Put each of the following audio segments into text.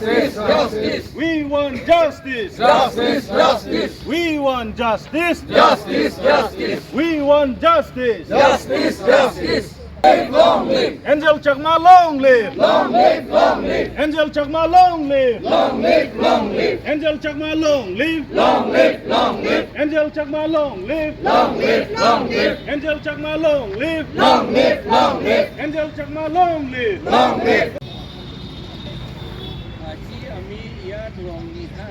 Justice, justice. We want justice. Justice, justice. We want justice. Justice, justice. We want justice. Justice, justice. Long live. Angel Chakma, long live. Long live, long live. Angel Chakma, long live. Long live, long live. Angel Chakma, long live. Long live, long live. Angel Chakma, long live. Long live, long live. Angel Chakma, long live. Long live, long live. Angel Chakma, long live. Long live. আজি আমি ইয়াত ৰংনিহা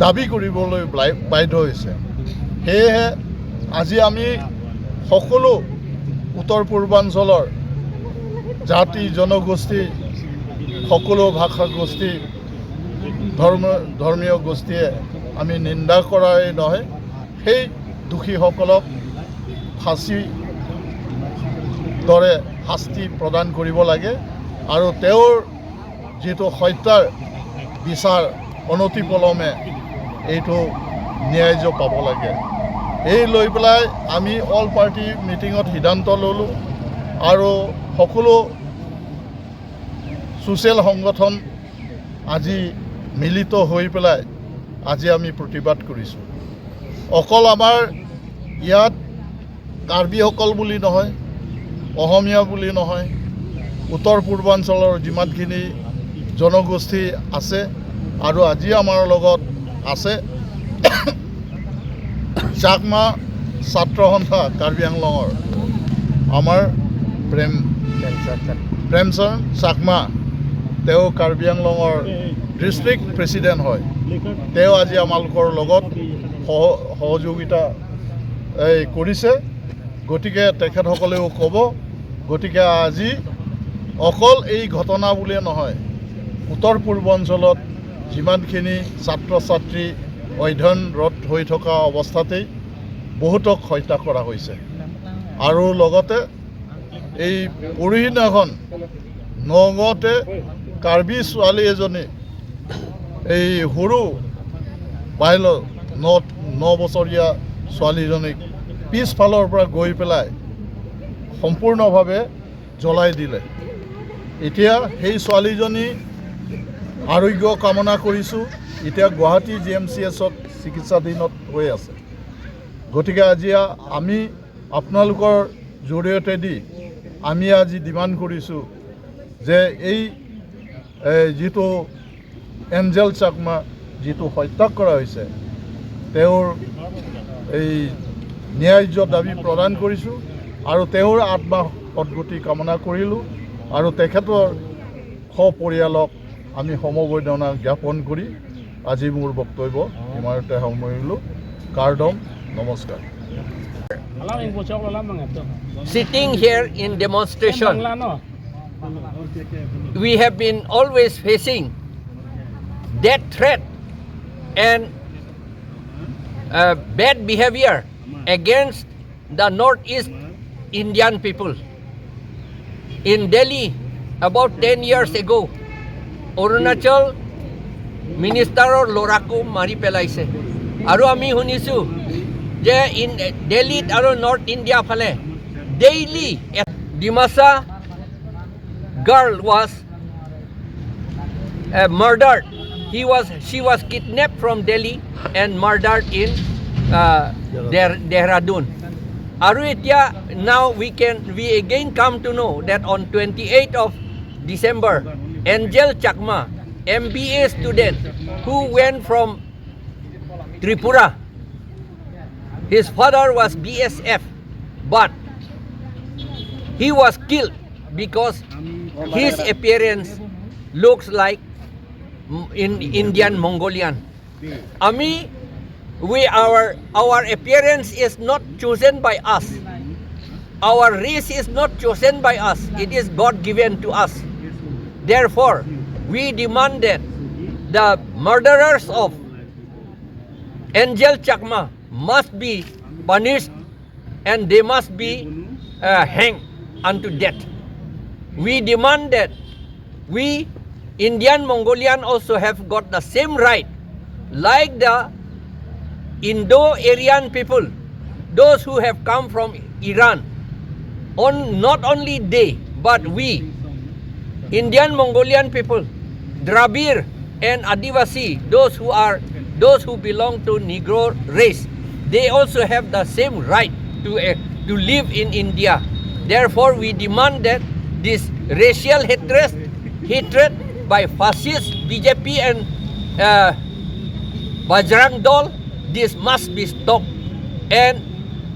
দাবী কৰিবলৈ বাধ্য হৈছে। সেয়েহে আজি আমি সকলো উত্তৰ পূৰ্বাঞ্চলৰ জাতি জনগোষ্ঠী, সকলো ভাষা গোষ্ঠী, ধৰ্ম ধৰ্মীয় গোষ্ঠীয়ে আমি নিন্দা কৰাই নহয়, সেই দোষীসকলক ফাঁচি দৰে শাস্তি প্ৰদান কৰিব লাগে আৰু তেওঁৰ যিটো হত্যাৰ বিচাৰ অনতিপলমে এইটো ন্যায্য পাব লাগে। এই লৈ পেলাই আমি অল পাৰ্টি মিটিঙত সিদ্ধান্ত ল'লোঁ আৰু সকলো ছ'চিয়েল সংগঠন আজি মিলিত হৈ পেলাই আজি আমি প্ৰতিবাদ কৰিছোঁ। অকল আমাৰ ইয়াত কাৰ্বিসকল বুলি নহয়, অসমীয়া বুলি নহয়, উত্তৰ পূৰ্বাঞ্চলৰ যিমানখিনি জনগোষ্ঠী আছে আৰু আজি আমাৰ লগত আছে চাকমা ছাত্ৰ সন্থা কাৰ্বি আংলঙৰ আমাৰ প্ৰেমচৰণ চাকমা, তেওঁ কাৰ্বি আংলঙৰ ডিষ্ট্ৰিক্ট প্ৰেচিডেণ্ট হয়। তেওঁ আজি আমালোকৰ লগত সহযোগিতা এই কৰিছে। গতিকে তেখেতসকলেও ক'ব। গতিকে আজি অকল এই ঘটনা বুলিয়ে নহয়, উত্তৰ পূৰ্বাঞ্চলত যিমানখিনি ছাত্ৰ ছাত্ৰী অধ্যয়নৰত হৈ থকা অৱস্থাতেই বহুতক হত্যা কৰা হৈছে আৰু লগতে এই পৰহিদিনাখন নগাঁৱতে কাৰ্বি ছোৱালী এজনী, এই সৰু বাল্য ন বছৰীয়া ছোৱালীজনীক পিছফালৰ পৰা গৈ পেলাই সম্পূৰ্ণভাৱে জ্বলাই দিলে। এতিয়া সেই ছোৱালীজনী আৰোগ্য কামনা কৰিছোঁ। এতিয়া গুৱাহাটী জিএমচিএছত চিকিৎসাধীনত হৈ আছে। গতিকে আজি আমি আপোনালোকৰ জৰিয়তেদি আমি আজি ডিমাণ্ড কৰিছোঁ যে এই যিটো এঞ্জেল চাকমা যিটো হত্যা কৰা হৈছে, তেওঁৰ এই ন্যায্য দাবী প্ৰদান কৰিছোঁ আৰু তেওঁৰ আত্মা সদগতি কামনা কৰিলোঁ আৰু তেখেতৰ সপৰিয়ালক আমি সমবেদনা জ্ঞাপন কৰি আজি মোৰ বক্তব্য ইমানতে সামৰিলোঁ। কাৰ্দম, নমস্কাৰ। Sitting here in demonstration, we have been always facing death threat and bad behavior against the Northeast Indian people. In Delhi, about 10 years ago, Arunachal মিনিষ্টাৰৰ ল'ৰাকো মাৰি পেলাইছে। আৰু আমি শুনিছোঁ যে ইন দিল্লীত আৰু নৰ্থ ইণ্ডিয়া ফালে daily Dimasa girl was murdered. He was she was kidnapped from Delhi and murdered in Dehradun. আৰু এতিয়া now we again come to know that on 28th of December, Angel Chakma, MBA student who went from Tripura, his father was BSF, but he was killed because his appearance looks like in Indian Mongolian. আমি we our appearance is not chosen by us. Our race is not chosen by us. It is God given to us. Therefore, we demand that the murderers of Angel Chakma must be punished and they must be hanged unto death. We demand that we Indian Mongolian also have got the same right like the Indo-Aryan people, those who have come from Iran. On not only they, but But we, Indian Mongolian people, Dravid and Adivasi, those who belong to Negro race, they also have the same right to live in India. Therefore, we demand that this racial hatred by fascist BJP and Bajrang Dal, this must be stopped. And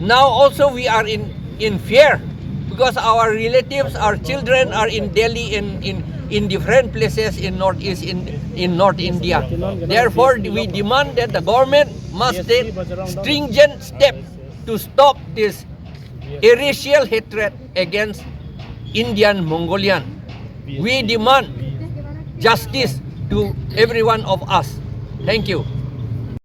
now also we are in fear because our relatives, our children are in Delhi, in different places in Northeast, in North India. Therefore, we demand that the government must take stringent steps to stop this racial hatred against Indian Mongolian. We demand justice to every one of us. Thank you.